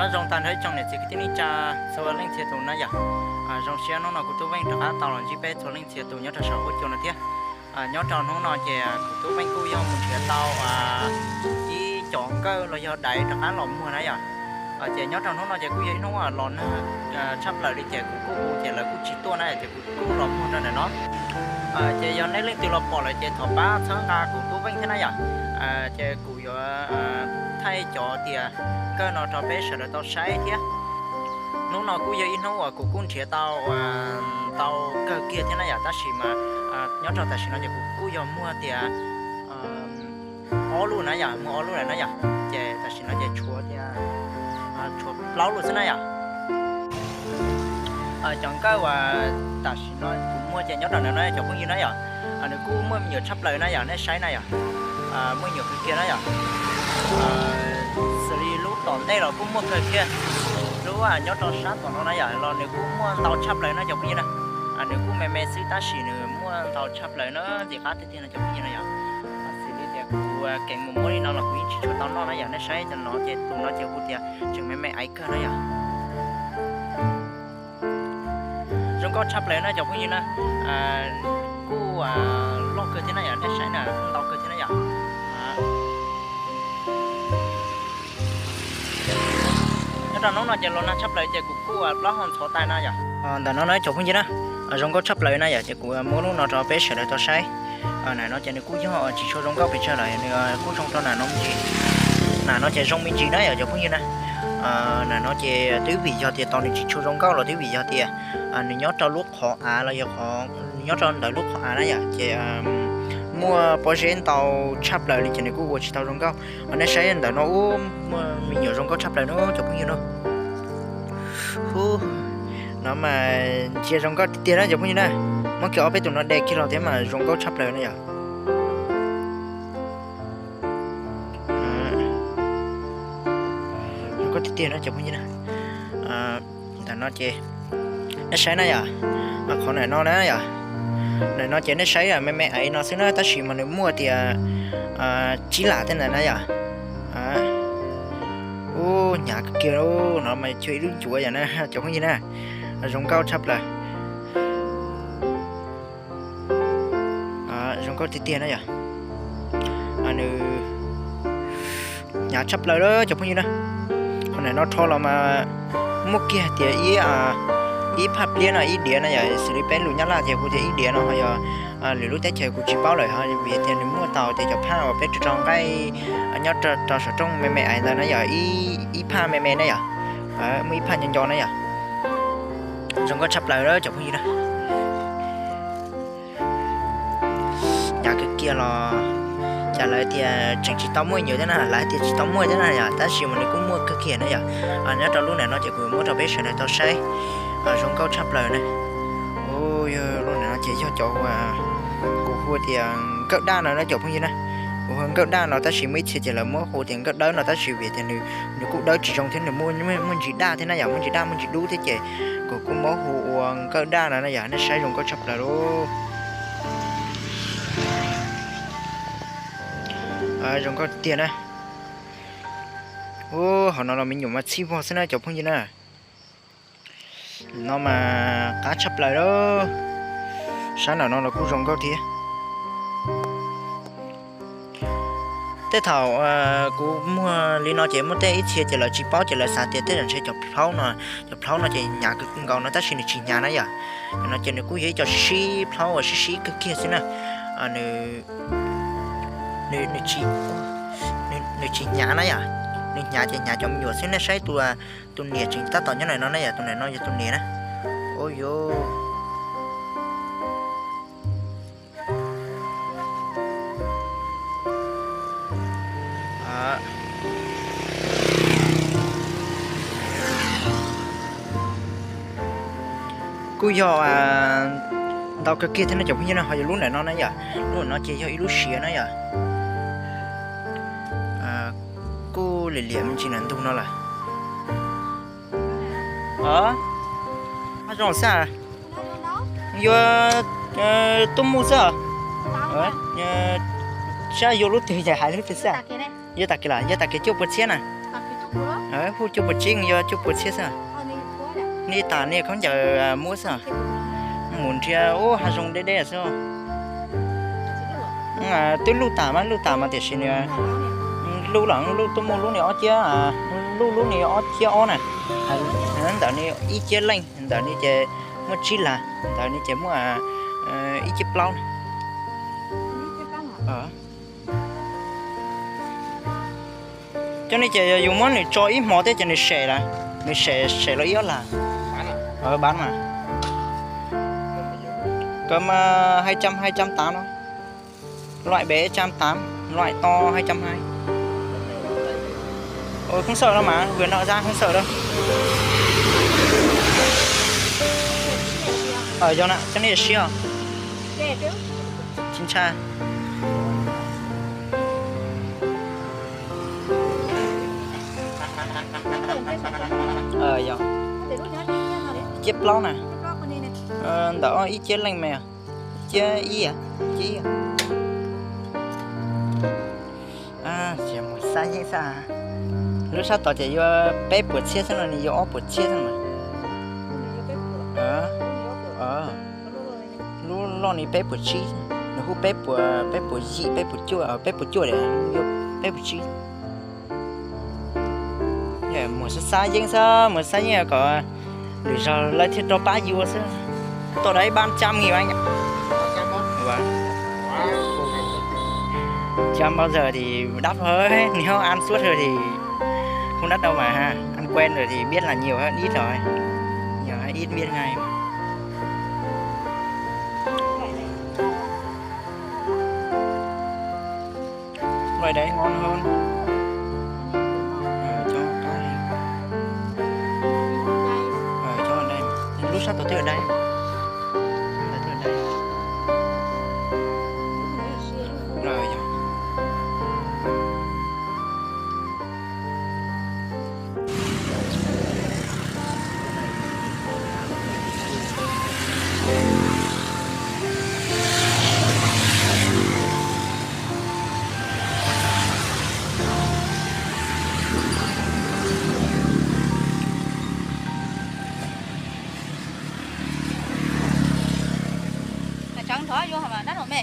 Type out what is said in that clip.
Nyob zoo tag nrho ib tsoom niam txiv kwv tij neej tsa txhua leej txhia tus na yom. Zoo siab hnub no kuv Tub Veej rov qab tau los ntsib peb txhua leej txhia tus nyob rau saum huab cua no thiab. Nyob rau hnub no ces kuv Tub Veej kuj yog mus nrhiav tau ib cov nkawj los yog daiv rov qab los muag na yom. Ces nyob rau hnub no ces kuj yog ib hnub los nag tshaj plaws li ces kuv kuj hu ces lawv kuj tsis tuaj na ces kuv kuj los muag rau ntawm no. Ces yog nej leej twg los pom lawm ces thov pab txhawb nqa kuv Tub Veej thiab na yom. Ces kuv yuav thaij cov tias nkawj no rau peb sawv daws tau saib thiab. Hnub no kuj yog ib hnub uas kuv kuj nrhiav tau tau kawg kiag thiab na yom, tab sis mas nyob rau tam sim no ces kuv kuj yog muag tias ob lub na yom, muag ob lub lawm na yom, ces tam sim no ces tshuav tias tshuav plaub lub xwb na yom. Cov nkawj uas tam sim no kuv muag ces nyob rau ntawm no cov phooj ywg na yom, nws kuj muaj me nyuam tshaj plaws na yom, nej saib na yom, muaj me nyuam kawg kiag na yom. Xws li lub tom ntej los kuj muaj kawg kiag, lub nyob rau sab tom no na yom los nws kuj muaj ntau tshaj plaws na cov phooj ywg na. Nws kuj me me xwb tab sis nws muaj ntau tshaj plaws na, ntxim qab tiag tiag no cov phooj ywg na yom. Xws li tias kuv keev mus muab li no los kuv yeej tsis tshua tau noj na yom, nej saib cov no ces tus no ces hu tias tseem me me aiv kawg na yom. Zoo nkauj tshaj plaws na cov phooj ywg na. Kuj loj kawg thiab na yom, nej saib na, kuj ntau kawg thiab na yom. Nyob rau hnub no ces los nag tshaj plaws ces kuv kuj plaub hau ntxhov tas na yom. Ntawm no na cov phooj ywg na, zoo nkauj tshaj plaws na yom, ces kuv muab lub no rau peb sawv daws tau saib. Ntawm no ces nws kuj yog tsis tshua zoo nkauj pes tsawg lawm, nws kuj zoo rau ntawm no me ntsis. Ntawm no ces zoo me ntsis na yom cov phooj ywg na. Ntawm no ces twb vim yog tias tos nws tsis tshua zoo nkauj los twb vim yog tias nws nyob rau lub qhov av los yog nws nyob rau ntawm lub qhov av na yom, ces muaj pob zeb ntau tshaj plaws li ces nws kuj ua tsis tau zoo nkauj. Ho nej saib ntawm no ub, muaj me nyuam zoo nkauj tshaj plaws na cov phooj ywg na. Hu, no mas ntsia zoo nkauj tiag tiag na cov phooj ywg na. Muab kiag ob peb tus no de kiag los thiab mas zoo nkauj tshaj plaws na yom. Zoo nkauj tiag tiag na cov phooj ywg na. Ntawm no ces nej saib na yom, qhov ntawm no na yom, ntawm no ces nej saib me me aiv no xwb na tab sis mas nws muaj tias tsib lam tej ntawd na yom. Ub, hnyav kawg kiag no mas cuag ib lub ncuav yom na cov phooj ywg na. Zoo nkauj tshaj plaws. Zoo nkauj tiag tiag na yom. Nws hnyav tshaj plaws lawm cov phooj ywg na. Qhov ntawm no rho los mas muaj kiag tias ib phaj pliab no ib diav na yom, xws li peb lus Nyab Laj ces hu tias ib diav no ho yog lwm lub teb chaws kuv tsis paub lawm ho vim tias nws muaj tau tias cov phaj uas peb rau nqaij nyob rau saum rooj me me aiv ntawd na yom, ib phaj me me na yom, muaj ib phaj nco nco na yom. Zoo nkauj tshaj plaws lawm cov phooj ywg na. Hnyav kawg kiag los cas lawv tias tseem tsis tau muaj nyuam thiab na, lawv tias tsis tau muaj thiab na yom, tab sis mas nws kuj muaj kawg kiag na yom. Nyob rau lub ntawm no ces kuv muab rau peb sawv daws tau saib. Zoo nkauj tshaj plaws na. Yog lub ntawm no ces yog cov kuv hu tias nkawj daj no na cov phooj ywg na. Kuv hu nkawj daj no tab sis muaj ib txhia ces lawv muab hu tias nkawj dawb no tab sis vim tias nws kuj dawb tsis zoo thiab nws muaj ntsis daj thiab na yom, muaj ntsis daj muaj ntsis dub thiab ces kuv kuj muab hu ua nkawj daj no na yom, nej saib zoo nkauj tshaj plaws lauj. Zoo nkauj tiag na. Ub, hauv no los me nyuam mas txhij vog xwb na cov phooj ywg na. No mas qab tshaj plaws lawm. Sab nram no los kuj zoo nkauj thiab. Tej thaum kuv muag li no ces muaj tej ib txhia ces lawv tsis paub ces lawv xav tias tej zaum ntshe cov plhaub no, cov plhaub no ces hnyav kawg nkaus no tab sis nws tsis hnyav na yom. No ces nws kuj yog ib co sib sib plhaub uas sib sib kawg kiag xwb na. Nws tsis hnyav na yom, nws hnyav ces hnyav cov me nyuam xwb. Nej saib tus, tus niam tseem tab tom nyob ntawm no na yom, tus ntawm no yog tus niam na. Ub yuv. Kuj yog ntau kawg kiag thiab no cov phooj ywg na, ho yog lub ntawm no na yom, lub ntawm no ces yog ib lub siav na yom. Kuj liam liam me ntsis nram ntug no lawm. Zoo xwb, yuav tuaj mus xwb. Saib yuav lub twg ces hais lub twg xwb. Yuav tag kis los, yuav tag kis cuaj pua txhiab na. Hu cuaj puas tsib yog cuaj puas txhiab xwb. Nej tam nej khaub ncaws muab xwb. Mus nrhiav ub hav zoov deb deb xwb. Twb luj tas mas, luj tas mas tiam sis nws luj los luj tuaj muaj lub ni ob ciab, luj lub ni ob ciab ob na. Ntawm ni ib ciab leej, ntawm ni ces muaj tsib las, ntawm ni ces muaj ib ciab plaub na. Cov ni ces yog yus muab nws tso ib hmo thiab ces nws sem lawm, nws sem sem los ib ob lag. Bán mà. Cơm à, hai trăm, hai trăm tám đó. Loại bé trăm tám, loại to hai trăm hai. Ôi, không sợ đâu mà, vừa nọ ra không sợ đâu. Ở, vô nè, cái này là siêu. Chính xác. Ờ, vô. Chiếc blog nè. Ờ, ntawm ib ciab leej me. Ib ciab ib, ib ciab ib. Mus xab yeeb xwb. Lub sab tod ces yuav peb puas txhiab xwb no, nws yuav ob puas txhiab xwb mas. Lub loj ni peb puas tsib, nws hu peb puas, peb puas yim, peb puas cuaj, peb puas cuaj, yuav peb puas tsib. Mus xab xab yeeb xwb, mus xab yeeb kom lwm zaus lawv thiaj rov pab yuav xwb. Tôi đã bán trăm nghìn anh ạ. Chứ bao giờ thì đắt thôi, nếu ăn suốt rồi thì không đắt đâu mà ha. Ăn quen rồi thì biết là nhiều hơn ít rồi. Giờ ít biết ngay mà. Loại đấy ngon hơn. Ờ, cho cái. Ờ, cho ở đây. Lub sab tod twb ở đây. Tod twb ở đây. Rồi, rồi. Thov yuav hov mas dab laug me.